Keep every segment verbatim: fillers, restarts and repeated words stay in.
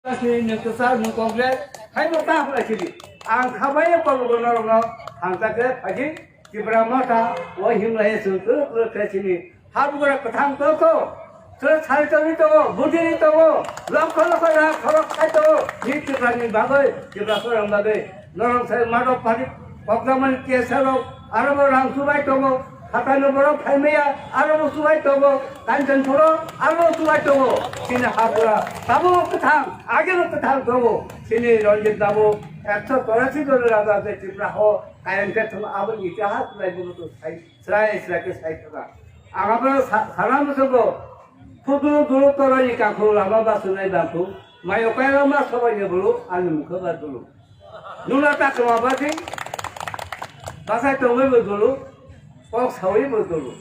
Sini ni kwchar ni Congress, hai bo ta hwlai sini. Ang khabai ye kol bo norok no hamjak khe phaji Tipra Motha o himlai ye chwng kwrwk kwrwk khe sini. Habwgra kwthang toko, chwng sari tongwi tongo, bujini tongo, lokho lokho rang khorok khai tongo, ni Tipra ni bagwi, Tipra sorang bagwi. Norok sai mado pari, koklamani T S R rok, aro bo rang chubai tongo, hatano borok phaimaya, aro bo chubai tongo, Kanchanpuro, aro bo chubai tongo. Chini habwgra, tabuk kwthang, ageno kwthang tongo. Chini Ranjit babu, ekso torasi jon raja je Tripura ho, kayang khe thung abo ni itihas lai bono to sai. Srai srai khe sai thaka. Ang abono sa-, sana muchungo, phudulu dulu torani kakhu lama ba sunai bangkhu, mayo kairok ma sobaini bulu, ani mukhe ba dulu. Nula ta kwma ba di, bachai tongwi bo dulu, kok sawi bo dulu.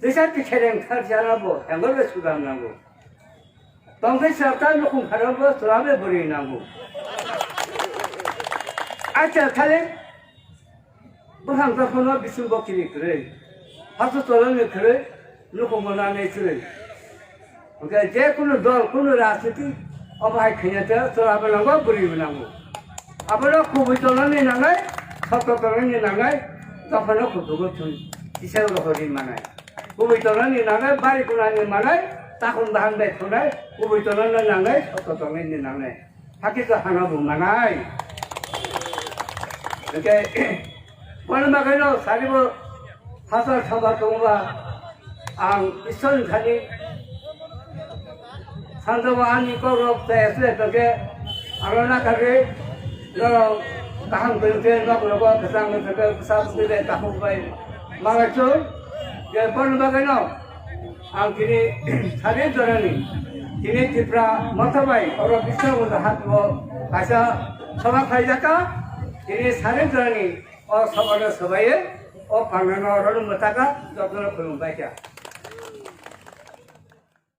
Tisa tikhereng thar jana bo, hengol be sudam nango. Tongthai srapta nukhung kharang bo srabe bwrwi nango. Acha thale bwkhang tongphano bising bo kiri kwrwi. Hasu tolani kwrwi nukhung bo nanai kwrwi. Hwnkhe je kunu dol, kunu rajniti obo hai khaina te srabe nango, bwrwi bo nango. Abono kubui tolani nangnai, sotto tolani nangnai, tongphano kutugo thun kisa rohorwi manai. Kubui tolani nangnai, bari kunani manai, takun bahan bai thunai, kubui tolani nangnai, sotto tolani nangnai. Hakhe to hana bo manai. Hwnkhe, kono bagwino saribo hasar saba tongba, ang Ishwar ni thani sanjabo ani kok rok chaya chaya tongkhe, aro nakarwi norok kaham kwrwngkhe nok rogo kwchang wngkhe bwsa bwtwi bai takhuk bai malaichung. Je bono bagwino ang tini sari jorani tini Tipra Motha bai oro Biswanath Motha hapio kaisa sabha khaijakha. Tini sari jorani o sabhano swbaiwi o panano oro mwthaka jotno khulumbaikha.